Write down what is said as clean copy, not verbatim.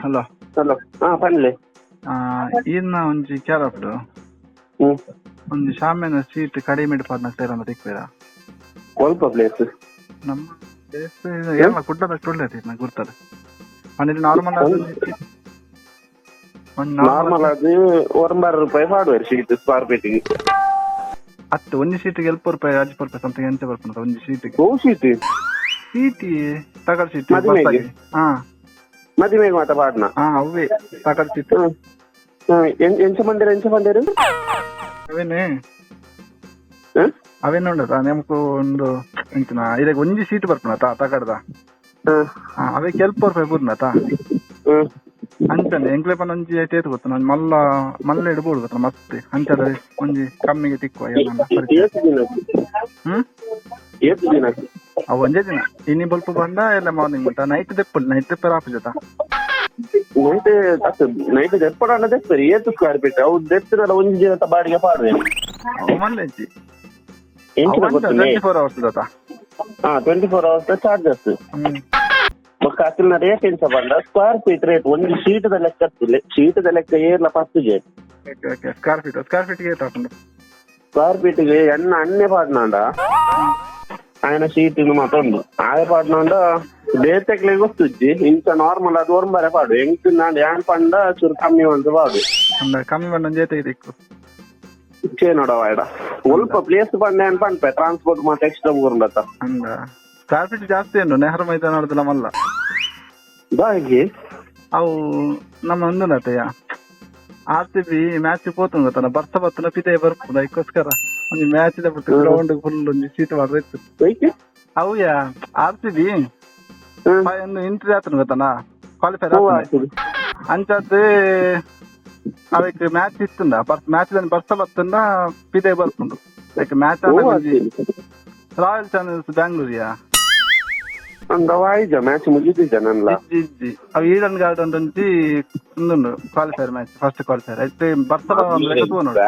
Hello. Hello, ಹಾ ಪನ್ಲೆ. ಈರ್ನ ಒಂಜಿ ಕ್ಯಾರಪ್ಡು ಒಂಜಿ ಶಾಮಿಯಾನ ಸೀಟ್ ಕಡಿಮೆ ಪಾಡ್ನ ಸೇರೊಂದು ತಿಕ್ವೇರಾ? ಒಲ್ಪ ಪ್ಲೇಸ್? ನಮ್ಮ ಪ್ಲೇಸ್ ಏನ ಕುಡ್ಡದ ಉಳ್ಳೇತಿ ಇರ್ನ ಗುರ್ತದ ಪಂಡ ನಾರ್ಮಲ್ ಆದ್ ಒಂಜಿ ನಾರ್ಮಲ್ ಅದು ಒಂಬಾರು ರೂಪಾಯಿ ಪಾಡುವೆರ್ sheet square feet. ಅತ್ತು, ಒಂಜಿ ಸೀಟಿಗೆ ಎಲ್ಪ ರೂಪಾಯಿ, ಅಜ್ಪ ರೂಪಾಯಿ ಸಮಥಿಂಗ್ ಎಂಚ ಬರ್ಪುಂಡು ಒಂಜಿ ಸೀಟಿಗೆ? ಓ ಶೀಟ್? ಸೀಟಿ, ತಗಡ್ ಸೀಟ್. ಮದಿಮೆಗೆ? ಹಾ. ಮದಿಮೆಗೆ ಮಾತ ಪಾಡ್ನ? ಹಾ, ಅವ್ವೆ ತಗಡ್ ಸೀಟ್. ಎಂಚ ಮಂದಿರ, ಎಂಚ ಪಂಡೇರು? ಅವೇನೆ. ಅವೇನು ಉಂಡತ ನಮಕು ಒಂದು ಎಂಚಿನ ಇದಾಗ ಒಂಜಿ ಸೀಟ್ ಬರ್ಪುಂಡತ ತಗಡ್ದ. ಅವೇ ಕೆಲ್ಪ ರೂಪಾಯಿ ಬೂರ್ನತ. ಅಂಚನೆ ಎಂಕ್ಲೆ ಪಂಡ ಒಂಜಿ ಐತೆ ಗೊತ್ತು, ಒಂಜಿ ಮಲ್ಲ ಮಲ್ಲ ಇಡ್ಬೋದು ಗೊತ್ತ, ಮಸ್ತ್ ಅಂಚದ ಒಂಜಿ ಕಮ್ಮಿಗೆ ತಿಕ್ಕುವ ಏನನ್ನ ಪರಿಚಯ. ಏತ್ ದಿನ? ಏತ್ ದಿನ? ಅವು ಒಂಜೇ ದಿನ, ಇನಿ ಬೊಲ್ಪು ಬಂದ ಎಲ್ಲ ಮಾರ್ನಿಂಗ್ ಉಂಟಾ, ನೈಟ್ ದೆಪ್ಪುಲ್, ನೈಟ್ ದೆಪ್ಪರ ಆಪುಜತ. ನೈಟ್ ಅತ್ತು, ನೈಟ್ ದೆಪ್ಪಡಾಂಡ ದೆಪ್ಪರಿ. ಏತ್ ಸ್ಕ್ವೇರ್ ಫೀಟ್ ಅವು ದೆತ್ತಿನಲ್ಲ, ಒಂಜಿ ದಿನದ ಬಾಡಿಗೆ ಪಾಡುವೆ. ಅವು ಮಲ್ಲ ಇಜ್ಜಿ. ಎಂಚಿನ ಗೊತ್ತುಂಡೆ? 24 ಅವರ್ಸ್ ದತ. ಹಾ, 24 ಅವರ್ಸ್ ಚಾರ್ಜಸ್. ಬೊಕ್ಕ ಅತ್ತಿನ ರೇಟ್ ಎಂಚ ಪಂಡ, square feet rate, ಒಂಜಿ ಶೀಟ್ ದ ಲೆಕ್ಕ, ಶೀಟ್ ದ ಲೆಕ್ಕ ಏರ್ಲ ಪತ್ತುಜೆ. Okay okay, square feet, square feet ಏತ್ ಆಪುಂಡು? ಸ್ಕ್ವೇರ್ ಫೀಟ್ ಗೆ ಎಣ್ಣ ಅಣ್ಣೆ ಪಾಡ್ನಾಂಡ, ಆಯನ ಶೀಟ್ ಮಾತ ಉಂಡು, ಆಯ ಪಾಡ್ನಾಂಡ ಬೇತೆಕ್ಲೆ ಗೊತ್ತುಜ್ಜಿ. ಇಂಚ ನಾರ್ಮಲ್ ಅದು ಒರ್ಂಬರೆ ಪಾಡು, ಎಂಕ್ ನಾಂಡ ಯಾನ್ ಪಂಡ ಚೂರು ಕಮ್ಮಿ ಒಂದು ಪಾಡು. ಅಂದ ಕಮ್ಮಿ ಬಂದ ಒಂಜಿ ಏತ್ ತಿಕ್ಕು? ಇಚ್ಚೆ ನೋಡವ, ಒಲ್ಪ ಪ್ಲೇಸ್ ಪಂಡ ಯಾನ್ ಪನ್ಪೆ, ಟ್ರಾನ್ಸ್ಪೋರ್ಟ್ ಮಾತ ಎಕ್ಸ್ಟ್ರಾ ಊರುಂಡತ. ಅಂದ ಸ್ಕ್ವೇರ್ ಫೀಟ್ ಜಾಸ್ತಿ ಉಂಡು, ನೆಹರು ಮೈದಾನ ಮಲ್ಲ. ಬಾಗಿ? ಅವು ನಮ್ಮ ಒಂದುನತೆಯ R C B match ಪೋತುಂಡು ಗೊತ್ತಲ್ಲ, ಬರ್ಸ ಬತ್ತನ ಪಿದೆ ಬರ್ಪುಂಡು, ಅದಕ್ಕೋಸ್ಕರ ಒಂಜಿ ಮ್ಯಾಚ್ the ಬಿಟ್ಟು ಗ್ರೌಂಡ್ ಫುಲ್ ಒಂಜಿ ಸೀಟ್ ಮಾಡ್ರೆ ಇತ್ತು. ಒಯ್ಕೆ? ಅವು ಯಾ R C B ಒಂದು ಎಂಟ್ರಿ ಆತನ ಗೊತ್ತಲ್ಲ, ಕ್ವಾಲಿಫೈರ್. ಹೂವ ಹಾಕುದು. ಅಂಚಾದ್ ಅವಕ್ಕೆ ಮ್ಯಾಚ್ ಇತ್ತುಂಡ ಮ್ಯಾಚ್ ಬರ್ಸ ಬತ್ತುಂಡ ಪಿದೆ ಬರ್ಪುಂಡು, ಲೈಕ್ ಮ್ಯಾಚ್. ಹೂವ ಹಾಕುದು. ರಾಯಲ್ ಚಾಲೆಂಜರ್ಸ್ ಬ್ಯಾಂಗ್ಳೂರಿಯಾ. ಅಂದ ವಾಯಿಜ ಮ್ಯಾಚ್ ಮುಗಿದಿದ್ದ ನನ್ಲ. ಇಜ್ಜಿ ಇಜ್ಜಿ, ಅವು ಈಡನ್ ಗಾರ್ಡನ್ ಒಂಜಿ ಉಂದುಂಡು qualifier match, first qualifier ಐತೆ, ಬರ್ಸ ಲೆಕ್ಕ ತೂವ ನೋಡು.